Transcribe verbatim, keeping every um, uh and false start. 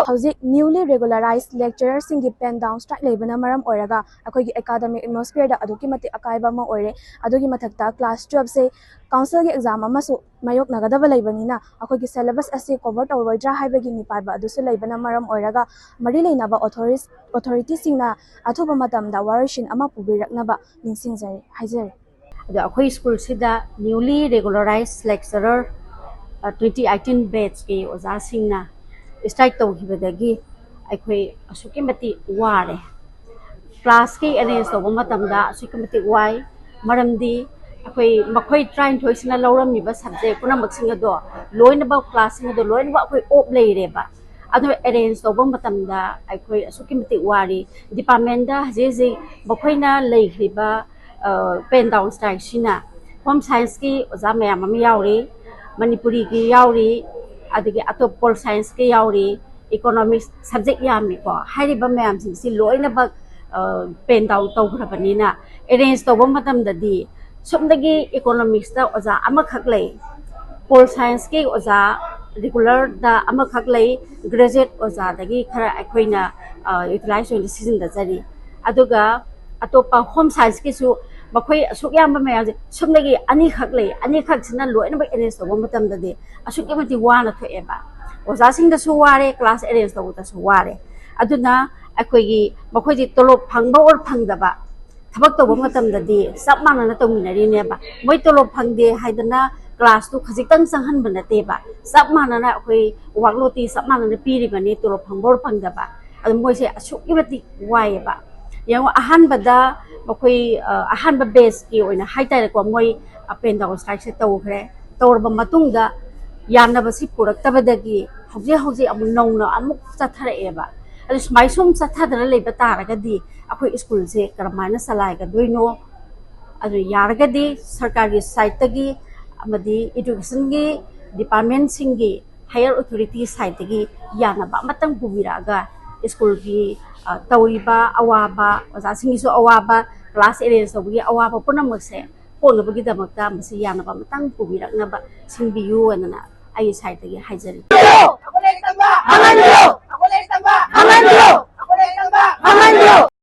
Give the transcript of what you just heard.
ꯍꯧꯖꯤꯛ newly regularized lecturerꯁꯤꯡꯒꯤ pen down strike ꯂꯩꯕꯅ ꯃꯔꯝ ꯑꯣꯏꯔꯒ ꯑꯩꯈꯣꯏꯒꯤ academic atmosphereꯗ ꯑꯗꯨꯛꯀꯤ ꯃꯇꯤꯛ ꯑꯀꯥꯏꯕ ꯑꯃ ꯑꯣꯏꯔꯦ꯫ ꯑꯗꯨꯒꯤ ꯃꯊꯛꯇ class twelveꯁꯦ councilꯒꯤ exam ꯑꯃꯁꯨ ꯃꯥꯌꯣꯛꯅꯒꯗꯕ ꯂꯩꯕꯅꯤꯅ ꯑꯩꯈꯣꯏꯒꯤ syllabus ꯑꯁꯤ cover ꯇꯧꯔꯣꯏꯗ꯭ꯔꯥ ꯍꯥꯏꯕꯒꯤ ꯃꯤꯄꯥꯏꯕ ꯑꯗꯨꯁꯨ ꯂꯩꯕꯅ ꯃꯔꯝ ꯑꯣꯏꯔꯒ ꯃꯔꯤ ꯂꯩꯅꯕ authorities authorityꯁꯤꯡꯅ ꯑꯊꯨꯕ ꯃꯇꯝꯗ ꯋꯥꯔꯣꯏꯁꯤꯟ ꯑꯃ ꯄꯨꯕꯤꯔꯛꯅꯕ ꯅꯤꯡꯁꯤꯡꯖꯔꯤ ꯍꯥꯏꯖꯔꯤ꯫ ꯑꯗꯣ ꯑꯩꯈꯣꯏ ꯁ꯭ꯀꯨꯜꯁꯤꯗ newly regularized lecturer twenty eighteen batchꯀꯤ ꯑꯣꯖꯥꯁꯤꯡꯅ strike ꯇꯧꯈꯤꯕꯗꯒꯤ ꯑꯩꯈꯣꯏ ꯑꯁꯨꯛꯀꯤ ꯃꯇꯤꯛ ꯋꯥꯔꯦ꯫ Classꯀꯤ arrange ꯇꯧꯕ ꯃꯇꯝꯗ ꯑꯁꯨꯛꯀꯤ ꯃꯇꯤꯛ ꯋꯥꯏ꯫ ꯃꯔꯝꯗꯤ ꯑꯩꯈꯣꯏ ꯃꯈꯣꯏ ꯇꯔꯥꯅꯤꯊꯣꯏꯁꯤꯅ ꯂꯧꯔꯝꯃꯤꯕ subject ꯄꯨꯝꯅꯃꯛꯁꯤꯡ ꯑꯗꯣ ꯂꯣꯏꯅꯃꯛ classꯁꯤꯡ ꯑꯗꯣ ꯂꯣꯏꯅꯃꯛ ꯑꯩꯈꯣꯏ off ꯂꯩꯔꯦꯕ꯫ ꯑꯗꯨ arrange ꯇꯧꯕ ꯃꯇꯝꯗ ꯑꯩꯈꯣꯏ ꯑꯁꯨꯛꯀꯤ ꯃꯇꯤꯛ ꯋꯥꯔꯤ꯫ Departmentꯗ ꯍꯧꯖꯤꯛ ꯍꯧꯖꯤꯛ ꯃꯈꯣꯏꯅ ꯂꯩꯈ꯭ꯔꯤꯕ pen down strikeꯁꯤꯅ home scienceꯀꯤ ꯑꯣꯖꯥ ꯃꯌꯥꯝ ꯑꯃ ꯌꯥꯎꯔꯤ, ꯃꯅꯤꯄꯨꯔꯤꯒꯤ ꯌꯥꯎꯔꯤ, ꯑꯗꯒꯤ ꯑꯇꯣꯞꯄ pol scienceꯀꯤ ꯌꯥꯎꯔꯤ, economics subject ꯌꯥꯝꯃꯤꯀꯣ꯫ ꯍꯥꯏꯔꯤꯕ ꯃꯌꯥꯝꯁꯤꯡꯁꯤ ꯂꯣꯏꯅꯃꯛ pen down ꯇꯧꯈ꯭ꯔꯕꯅꯤꯅ arrange ꯇꯧꯕ ꯃꯇꯝꯗꯗꯤ ꯁꯨꯞꯅꯒꯤ economicsꯇ ꯑꯣꯖꯥ ꯑꯃꯈꯛ ꯂꯩ, pol scienceꯀꯤ ꯑꯣꯖꯥ regularꯗ ꯑꯃꯈꯛ ꯂꯩ, graduate ꯑꯣꯖꯥꯗꯒꯤ ꯈꯔ ꯑꯩꯈꯣꯏꯅ utilize ꯑꯣꯏꯅ ꯁꯤꯖꯤꯟꯅꯖꯔꯤ꯫ ꯑꯗꯨꯒ ꯑꯇꯣꯞꯄ home scienceꯀꯤꯁꯨ ꯃꯈꯣꯏ ꯑꯁꯨꯛ ꯌꯥꯝꯕ ꯃꯌꯥꯝꯁꯦ ꯁꯨꯞꯅꯒꯤ ꯑꯅꯤꯈꯛ ꯂꯩ꯫ ꯑꯅꯤꯈꯛꯁꯤꯅ ꯂꯣꯏꯅꯃꯛ arrange ꯇꯧꯕ ꯃꯇꯝꯗꯗꯤ ꯑꯁꯨꯛꯀꯤ ꯃꯇꯤꯛ ꯋꯥꯅ ꯊꯣꯛꯑꯦꯕ꯫ ꯑꯣꯖꯥꯁꯤꯡꯗꯁꯨ ꯋꯥꯔꯦ, class arrange ꯇꯧꯕꯗꯁꯨ ꯋꯥꯔꯦ꯫ ꯑꯗꯨꯅ ꯑꯩꯈꯣꯏꯒꯤ ꯃꯈꯣꯏꯗꯤ ꯇꯣꯂꯣꯞ ꯐꯪꯕ or ꯐꯪꯗꯕ ꯊꯕꯛ ꯇꯧꯕ ꯃꯇꯝꯗꯗꯤ ꯆꯞ ꯃꯥꯟꯅꯅ ꯇꯧꯃꯤꯟꯅꯔꯤꯅꯦꯕ꯫ ꯃꯣꯏ ꯇꯣꯂꯣꯞ ꯐꯪꯗꯦ ꯍꯥꯏꯗꯅ classꯇꯨ ꯈꯖꯤꯛꯇꯪ ꯆꯪꯍꯟꯕ ꯅꯠꯇꯦꯕ꯫ ꯆꯞ ꯃꯥꯟꯅꯅ ꯑꯩꯈꯣꯏ workloadꯇꯤ ꯆꯞ ꯃꯥꯟꯅꯅ ꯄꯤꯔꯤꯕꯅꯤ, ꯇꯣꯂꯣꯞ ꯐꯪꯕ or ꯐꯪꯗꯕ꯫ ꯑꯗꯨ ꯃꯣꯏꯁꯦ ꯑꯁꯨꯛꯀꯤ ꯃꯇꯤꯛ ꯋꯥꯏꯑꯦꯕ꯫ ꯌꯦꯡꯉꯣ, ꯑꯍꯥꯟꯕꯗ ꯃꯈꯣꯏ ꯑꯍꯥꯟꯕ batchꯀꯤ ꯑꯣꯏꯅ ꯍꯥꯏꯇꯥꯔꯦꯀꯣ, ꯃꯣꯏ pen down strikeꯁꯦ ꯇꯧꯈ꯭ꯔꯦ꯫ ꯇꯧꯔꯕ ꯃꯇꯨꯡꯗ ꯌꯥꯅꯕꯁꯤ ꯄꯨꯔꯛꯇꯕꯗꯒꯤ ꯍꯧꯖꯤꯛ ꯍꯧꯖꯤꯛ ꯑꯃꯨꯛ ꯅꯧꯅ ꯑꯃꯨꯛ ꯆꯠꯊꯔꯛꯑꯦꯕ꯫ ꯑꯗꯨ ꯁꯨꯃꯥꯏ ꯁꯨꯝ ꯆꯠꯊꯗꯅ ꯂꯩꯕ ꯇꯥꯔꯒꯗꯤ ꯑꯩꯈꯣꯏ ꯁ꯭ꯀꯨꯜꯁꯦ ꯀꯔꯝꯍꯥꯏꯅ ꯆꯂꯥꯏꯒꯗꯣꯏꯅꯣ? ꯑꯗꯨ ꯌꯥꯔꯒꯗꯤ ꯁꯔꯀꯥꯔꯒꯤ sideꯇꯒꯤ ꯑꯃꯗꯤ educationꯒꯤ departmentꯁꯤꯡꯒꯤ higher authority sideꯇꯒꯤ ꯌꯥꯅꯕ ꯑꯃꯇꯪ ꯄꯨꯕꯤꯔꯛꯑꯒ ꯁ꯭ꯀꯨꯜꯒꯤ ꯇꯧꯔꯤꯕ ꯑꯋꯥꯕ, ꯑꯣꯖꯥꯁꯤꯡꯒꯤꯁꯨ ꯑꯋꯥꯕ, class arrange ꯇꯧꯕꯒꯤ ꯑꯋꯥꯕ ꯄꯨꯝꯅꯃꯛꯁꯦ ꯀꯣꯛꯅꯕꯒꯤꯗꯃꯛꯇ ꯃꯁꯤ ꯌꯥꯅꯕ ꯑꯃꯇꯪ ꯄꯨꯕꯤꯔꯛꯅꯕ ꯁꯤꯟꯕꯤꯌꯨ ꯍꯥꯏꯗꯅ ꯑꯩꯒꯤ sideꯇꯒꯤ ꯍꯥꯏꯖꯔꯤ꯫ ꯐꯪꯍꯟꯕꯤꯌꯨ! ꯐꯪꯍꯟꯕꯤꯌꯨ!